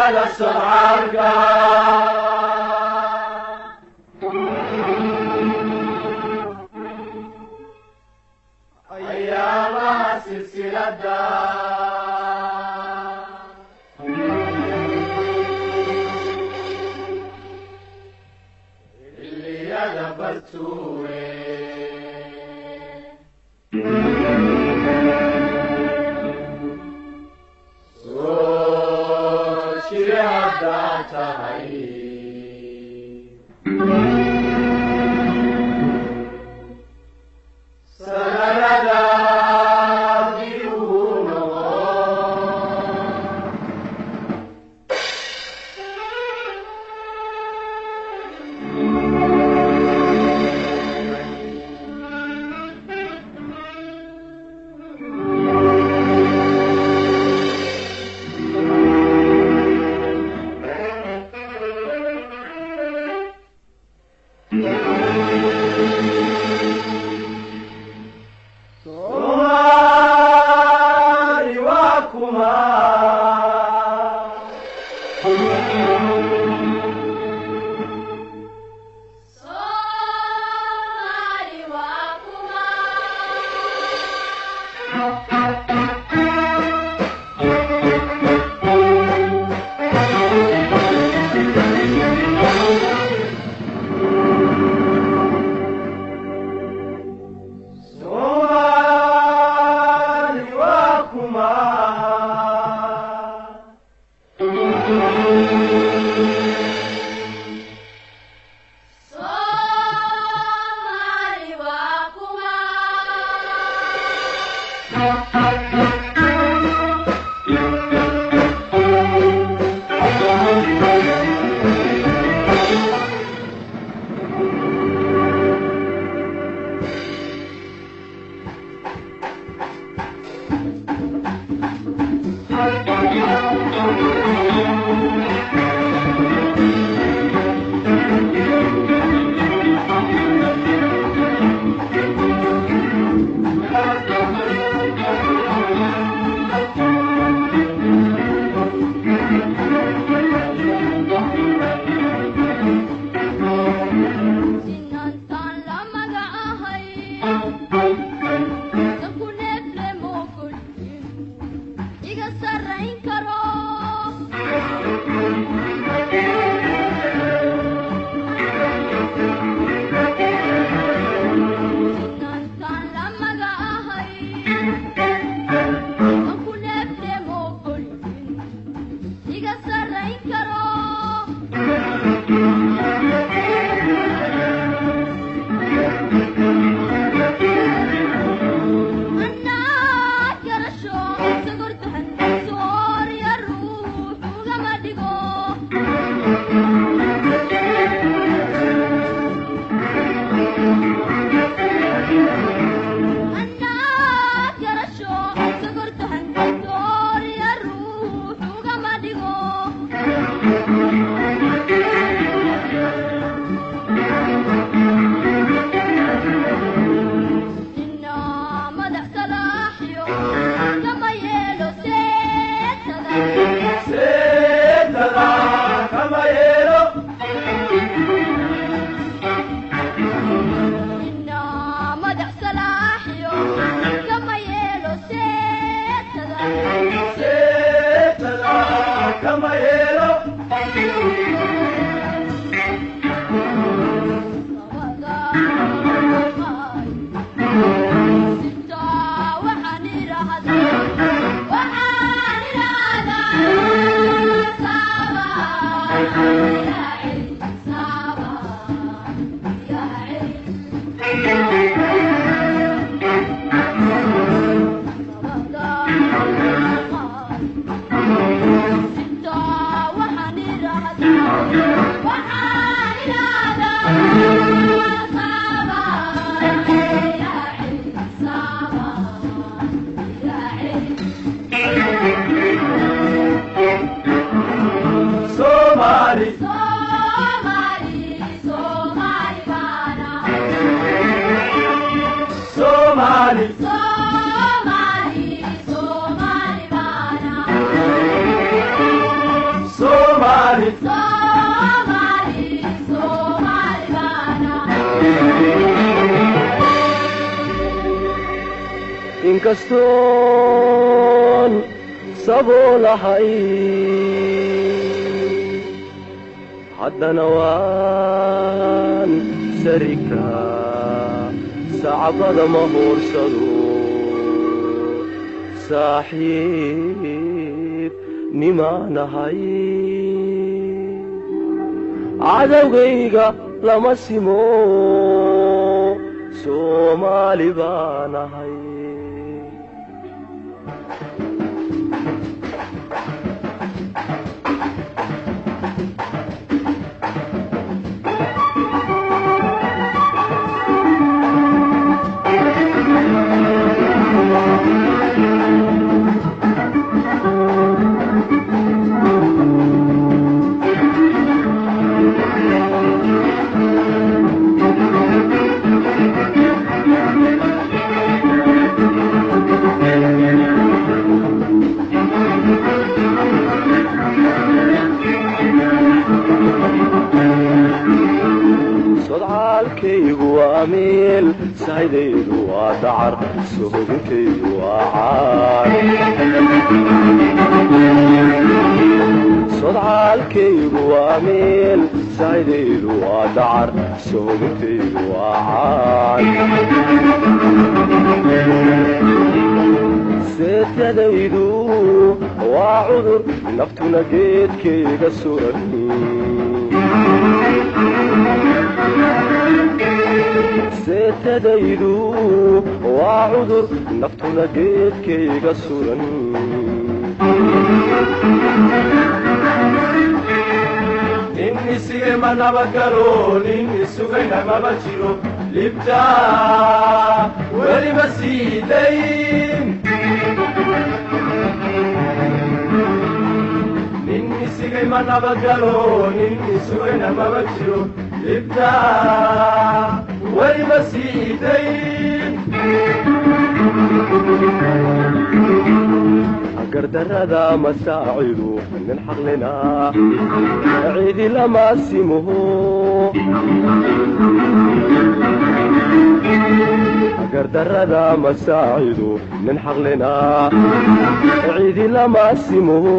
Xilliyada socaalka, ayaamaha silsilada, xilliyada bartuure, soo jire haddaad tahay, sanadada dib ugu noqo. Soomaali waa kuma? Soomaali waa kuma? Soomaali waa kuma? Soomaali waa kuma? Sinantaan la magacahay, dadku neefle moogolin iga sarrayn karo. Sinantaan la magacahay, dadku neefle moogolin iga sarrayn karo. Anaa garasho sagortahan soorya ruux ugama dhigo. Anaa garasho sagortahan soorya ruux ugama dhigo. Nina madax salaaxyo kama yeelo seetada. Seetada kama yeelo. Nina madax salaaxyo kama yeelo seetada. Seetada kama yeelo. Labada qaay sita waxaan idhaahdaa saaba yaa celi, saaba yaa celi. Labada qaay sita waxaan idhaahdaa saaba yaa celi, saaba yaa celi. Soomaali, Soomaali, Soomaali baana. Soomaali, Soomaali, Soomaali baana. Soomaali. Soomaali, Soomaali baanahay. Inkastoon saboolahay, haddana waan sarigtaa, sacbada ma hoorsado, saaxiib nimaanahay, cadowgayga lama simo, Soomaali baanahay. Sodcaalkaygu waa meel, sahaydaydu waa dacar, sohodinkaygu waa caar. Sodcaalkaygu waa meel, sahaydaydu waa dacar, sohodinkaygu waa caar. Seetadaydu waa cudur, naftuna geedkayga suran. Seetadaydu waa cudur, naftuna geedkayga suran. Nin isigay ma nabadgalo, nin isugayna maba jiro, libta weliba sii dayn. Nin isigay ma nabadgalo, nin isugayna maba jiro, libta weliba sii dayn. Gardarada masaacidu nin xaqlina cidi lama simuhu. Gardarada masaacidu nin xaqlina cidi lama simuhu.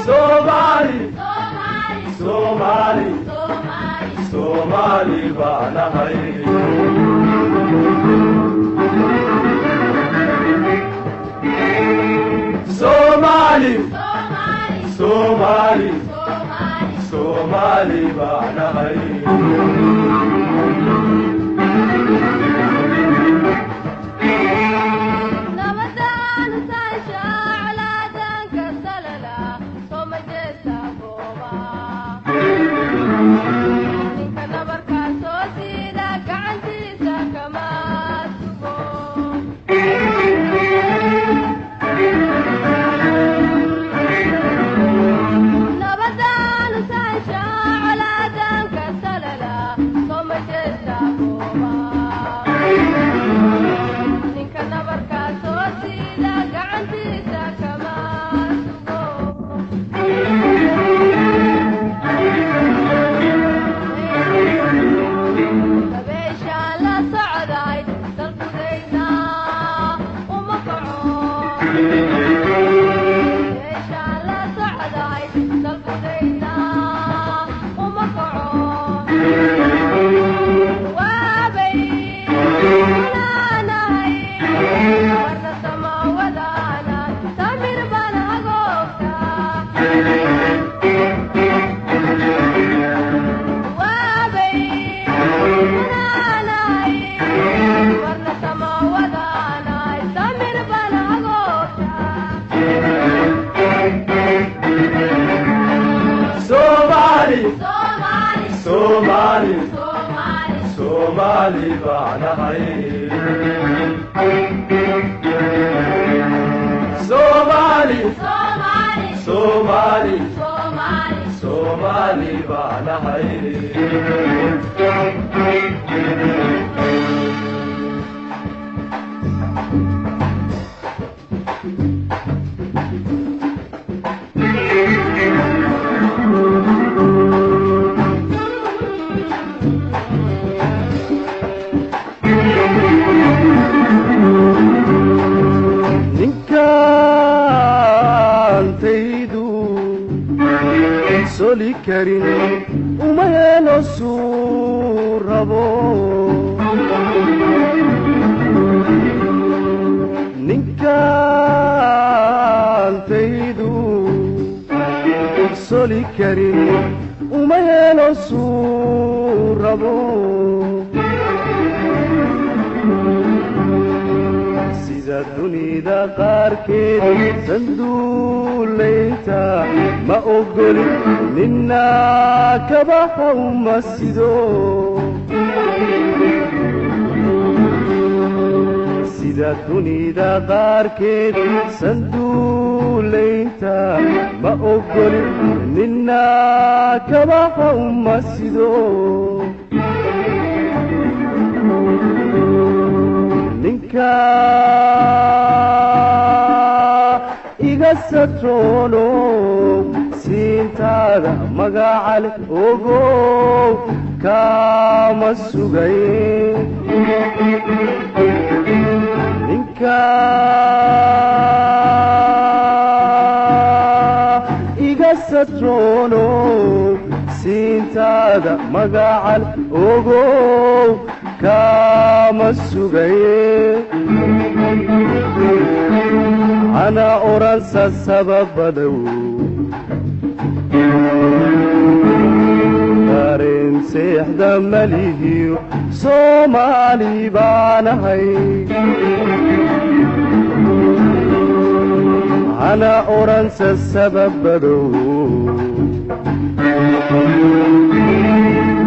Soomaali, Soomaali, Soomaali, Soomaali, Soomaali baanahay. Soomaali, Soomaali, Soomaali, Soomaali, Soomaali baanahay. Nabadaan saasha calaadanka salala soo jeesta gooba. Ninka nabarka soo siida gacantiisa kama sugo. Nabadaan saasha calaadanka salala soo jeesta gooba. Ninka nabarka soo siida gacantiisa kama sugo. Dabeeshaan la socday dalkudayda uma kaco. Dabeeshaan la socday dalkudayda uma kaco. Waabay walaanahay warna samawadaana samir baan hagoogta. Waabay walaanahay warna samawadaana samir baan hagoogta. Soomaali, Soomaali, Soomaali, Soomaali, Soomaali baanahay. Soomaali, Soomaali, Soomaali, Soomaali, Soomaali baanahay. Ninkantaydu soli karin uma helo suu rabo. Ninkantaydu soli karin uma helo suu rabo. Sida dunida qaarkeed sanduulayta ma ogoli, nina kabaha uma sido. Sida dunida qaarkeed sanduulayta ma ogoli, nina kabaha uma sido. Ninka iga satroono siintaada magacale ogow kama sugay. Ninka iga satroono siintaada magacale ogow kama sugaye. Ana oransa sababadow dareen seexda malihiyo Soomaali baanahay. Ana oransa sababadow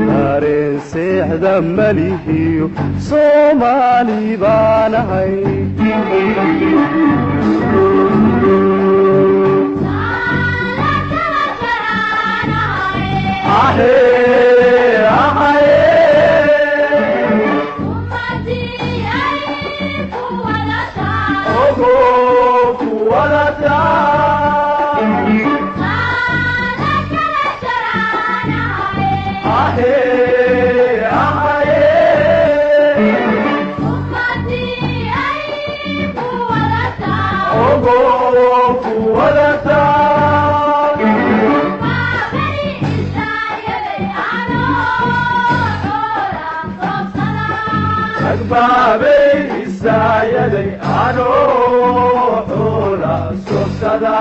dareen seexda malihiyo Soomaali baanahay. Ahe, ahe. Ogo kuwadata. Ahe, ahe. Ogo kuwadata. Agbaabay isaayaday anoo xoola sobsada.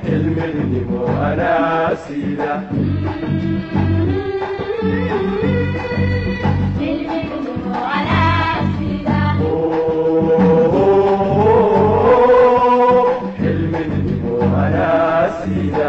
Xilmidnimo anaa sida. Xilmidnimo anaa sida.